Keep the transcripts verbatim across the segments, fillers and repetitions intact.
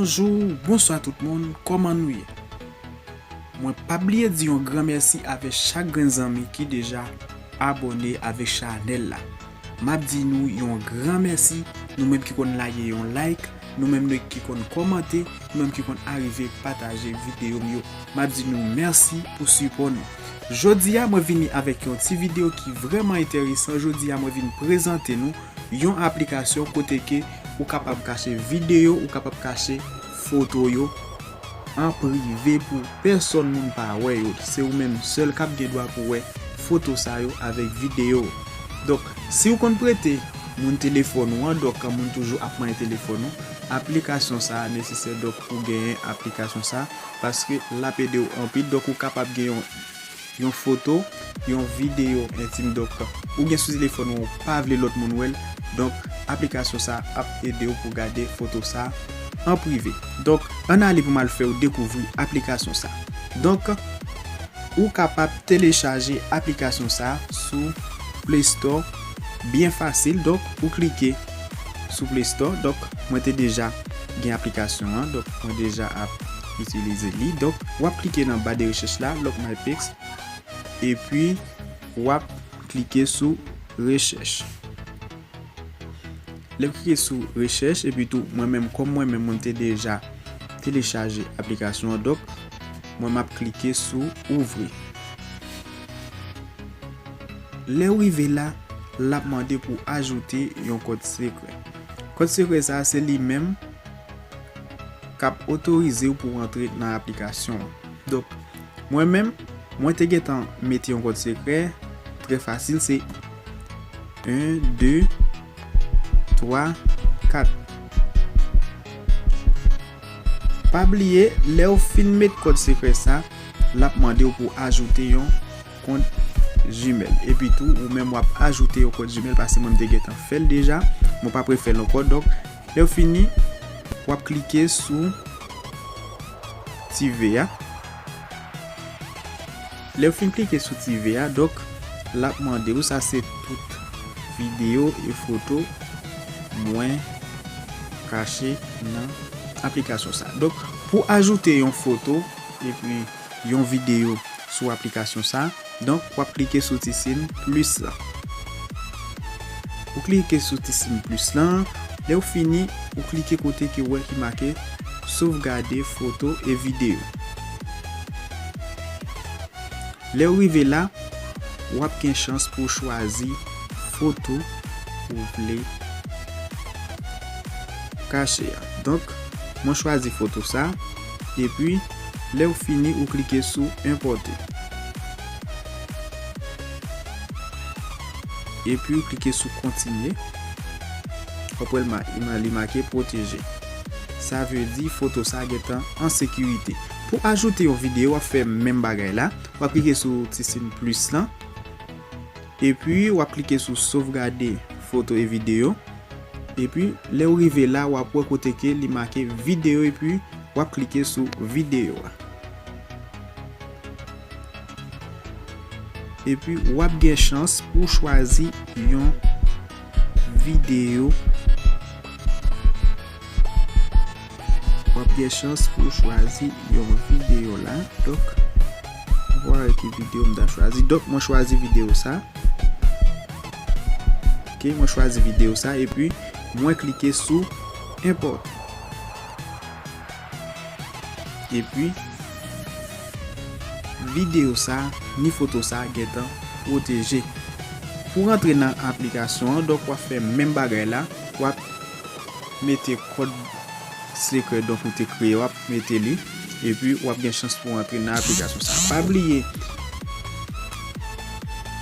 Bonjou, bonswa tout moun, kòman nou ye? Mwen pa bliye di yon gran mèsi avèk chak grenn zanmi ki deja abòne avèk chanèl la. M ap di nou yon gran mèsi, nou menm ki konn lage yon like, nou menm ki konn kòmante, nou menm ki konn arive pataje videyo m yo. M ap di nou mèsi pou sipò nou. Jodi a, mwen vini avèk yon ti videyo ki vrèman enteresan. Jodi a, mwen vin prezante nou yon aplikasyon kote ke ou kapab kache videyo, ou kapab kache foto yo an prive pou pèsòn moun pa wè yo. Se ou menm sèl k ap gen dwa pou wè foto sa yo avèk videyo. Donk, si w konn prete moun telefòn ou an, donk moun toujou ap manyen telefòn ou, aplikasyon sa a nesesè, donk pou genyen aplikasyon sa a, paske l ap ede w anpil, donk ou kapab gen yon yon foto, yon videyo entim. Donk, ou gen sou telefòn ou, ou pa vle lòt moun wè l. Donk, aplikasyon sa ap ede w pou gade foto sa an prive. Donk, ann ale pou m al fè w dekouvri aplikasyon sa. Donk, ou kapab telechaje aplikasyon sa sou Play Store byen fasil. Donk, ou klike sou Play Store. Donk, mwen te deja gen aplikasyon an. Donk, mwen deja ap itilize li. Donk, w ap klike nan ba de rechèch la, Lock My Pics. Epi, w ap klike sou rechèch. Lè w klike sou rechèch, epi tou, mwen menm, kòm mwen menm, mwen te deja telechaje aplikasyon an, donk, mwen m ap klike sou ouvri. Lè w rive la, l ap mande pou ajoute yon kòd sekrè. Kòd sekrè sa a, se li menm k ap otorize w pou w antre nan aplikasyon an. Donk, mwen menm, mwen te gentan mete yon kòd sekrè, trè fasil, se en, de, twa, kat. Pa bliye, lè w fin met kòd sekrè sa, l ap mande w pou ajoute yon kont Gmail. Epi tou, ou menm w ap ajoute yon kont Gmail, paske mwen m te gentan fè l deja, mwen pa prefè l ankò. Donk, lè w fini, w ap klike sou ti V a. Lè w fin klike sou ti V a, donk, l ap mande w, sa se tout videyo e foto mwen kache nan aplikasyon sa. Donk, pou ajoute yon foto epi yon videyo sou aplikasyon sa, donk, w ap klike sou ti siy plis lan. Ou klike sou ti siy plis lan, lè w fini, ou klike kote ke w wè ki make sovgade foto e videyo. Lè w rive la, w ap gen chans pou w chwazi foto ou vle kache a. Donk, mwen chwazi foto sa, epi lè w fini, ou klike sou enpòte. Epi ou klike sou kontinye. W ap wè l ma-, ma-, li make pwoteje. Sa vle di foto sa gentan an sekirite. Pou ajoute yon videyo, w ap fè menm bagay la. W ap klike sou ti siy plis lan. Epi w ap klike sou sovgade foto e videyo. Epi lè w rive la, w ap wè kote ke li make videyo epi w ap klike sou videyo a. Epi w ap gen chans pou chwazi yon videyo. W ap gen chans pou chwazi yon videyo la. Donk, vwala ki videyo m ta chwazi. Donk, mwen chwazi videyo sa. Ok, mwen chwazi videyo sa epi mwen klike sou enpòte. Epi, videyo sa, ni foto sa gentan pwoteje. Pou rantre nan aplikasyon an, donk w ap fè menm bagay la, w ap mete kòd sekrè, donk ou te kreye, w ap mete li, epi w ap gen chans pou rantre nan aplikasyon sa. Pa bliye,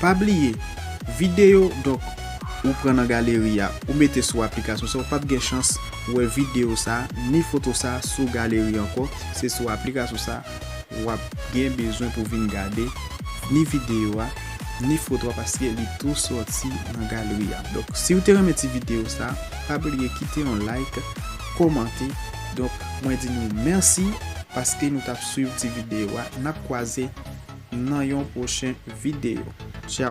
pa bliye, videyo, donk, ou pran nan galeri a, ou mete sou aplikasyon sa, w p ap gen chans wè videyo sa, ni foto sa sou galeri ankò. Se sou aplikasyon sa, w ap gen bezwen pou vin gade ni videyo a, ni foto a, paske li tou sòti nan galeri a. Donk, si w te renmen ti videyo sa, pa bliye kite yon like, kòmante. Donk, mwen di nou mèsi paske nou t ap swiv ti videyo a. N ap kwaze nan yon pwochen videyo.